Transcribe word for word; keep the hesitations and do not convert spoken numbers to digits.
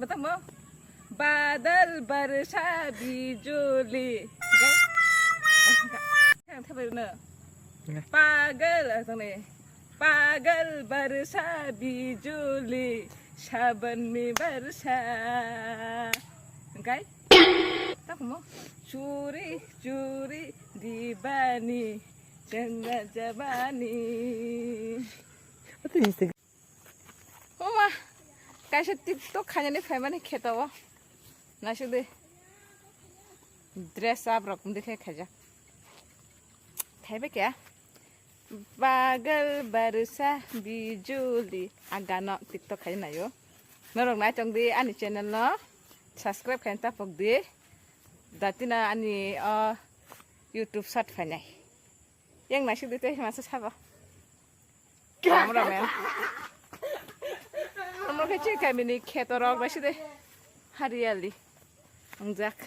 Batamo. Badal barsa bijuli. Ang thabai no. Pagal, ah, tong ni. Pagal barsa bijuli, saban mi barsa. Engkai? Takumo. Churi churi dibani, changa jabani. Ate histe. Oma, kaisa TikTok khainani phaimani kheto o. Naisuk di. Dress up rok mudi khe khaijak. Khaibe kya? Pagal barsa bijuli. Ang gano TikTok khai nayo. Norok nai tong di ani channel no. Subscribe khai tapok di. Datina ani o YouTube short phainai. Yang naisuk di tei masa sabo. Cameraman. Omo khe chini kamini kheto rok naisuk di. Hariyali. Ongjak.